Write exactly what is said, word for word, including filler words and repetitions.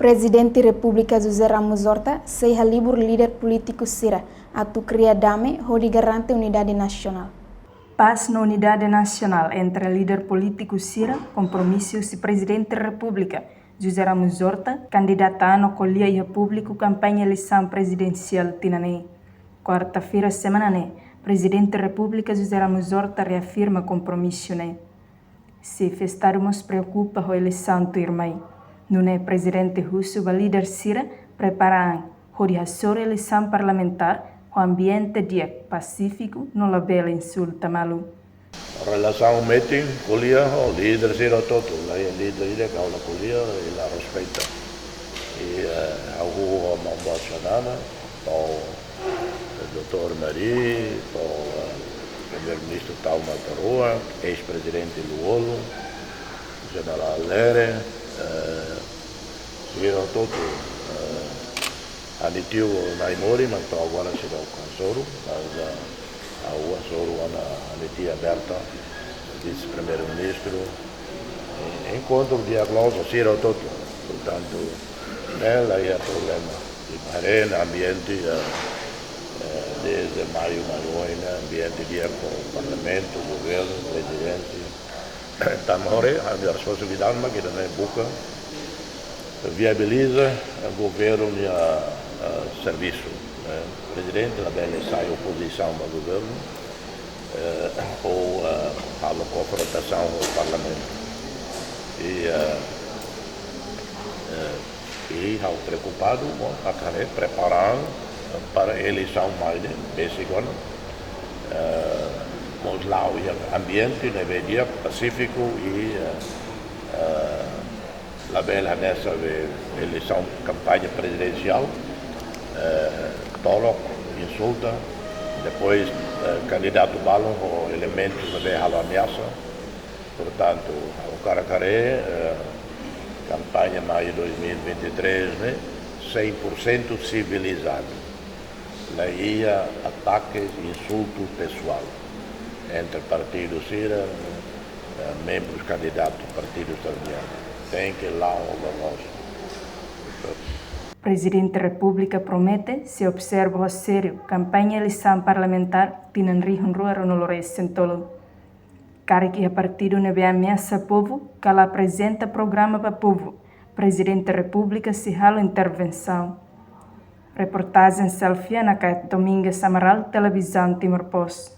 Prezidente Repúblika José Ramos Horta sei halibur líder polítiku sira atu kria dame hodi garante unidade nasionál. Pás no unidade nasionál entre líder polítiku sira kompromisu husi Prezidente Repúblika José Ramos Horta, kandidata no ko'alia iha públiku kampaña eleisaun prezidensiál tinan ne'e. Kuarta-feira semana ne'e, Prezidente Repúblika José Ramos Horta reafirma kompromisu ne'e. Xefe Estadu mós preokupa ho eleisaun tuirmai. Nune'e Prezidente husu ba líder sira prepara an hodi hasoru eleisaun parlamentár ho ambiente di'ak, pasífiku no labele insulta malu. Relasaun metin ko'alia ho líder sira hotu-hotu, la iha líder ida ke ha'u la ko'alia i la respeita. I, eh, ha'u ho maun-boot Xanana, ho doutór Mari, ho, eh, Primeiru-Ministru Tau Matan Ruak, eis-prezidente Lú-Olo, Jenerál Lere, eh, sira hotu-hotu, eh, ha'u-nia tiu Naimori, mas to'o agora seidauk hasoru, mas, eh, ha'u hasoru ona ha'u-nia tia Berta, vise-primeiru-ministru, eh, enkontru di'ak loos ho sira hotu-hotu. Portantu, ne'e la iha problema. I haree ona ambiente, eh, eh, dezde maiu, maiu ona, ambiente di'ak ho parlamentu, governu, prezidente. Tanba ha'u haree, ha'u-nia responsabilidade mak ita-nia buka viabiliza, eh, governu nia, eh, servisu, eh. Prezidente labele sai opozisaun ba governu, eh, ou, eh, halo konfrontasaun ho parlamentu. I, eh, eh, i ha'u preokupadu, bom, hakarak prepara an para eleisaun mai ne'e, besik ona, eh, mós la'o iha ambiente ne'ebé di'ak, pasífiku i, eh, eh, labele hanesan be eleisaun kampaña prezidensiál, eh, tolok, insulta, depois, eh, kandidatu balun ho elementus ne'ebé halo ameasa. Portantu, ha'u hakarak haree, eh, kampaña maiu dois mil e vinte e três ne'e, cem por cento sivilizadu. La iha atakes, insultu pesoál entre partidu sira, eh, membrus kandidatu partidu sira-nian. Tenke la'o ho gostu. Prezidente Repúblika promete sei observa ho sériu kampaña eleisaun parlamentár tinan rihun rua ruanulu-resin-tolu. Karik iha partidu ne'ebé ameasa povu ka la aprezenta programa ba povu, Prezidente Repúblika sei halo intervensaun. Reportajen Selfie Nakayet, Domingas Amaral, Televizaun Timor Post.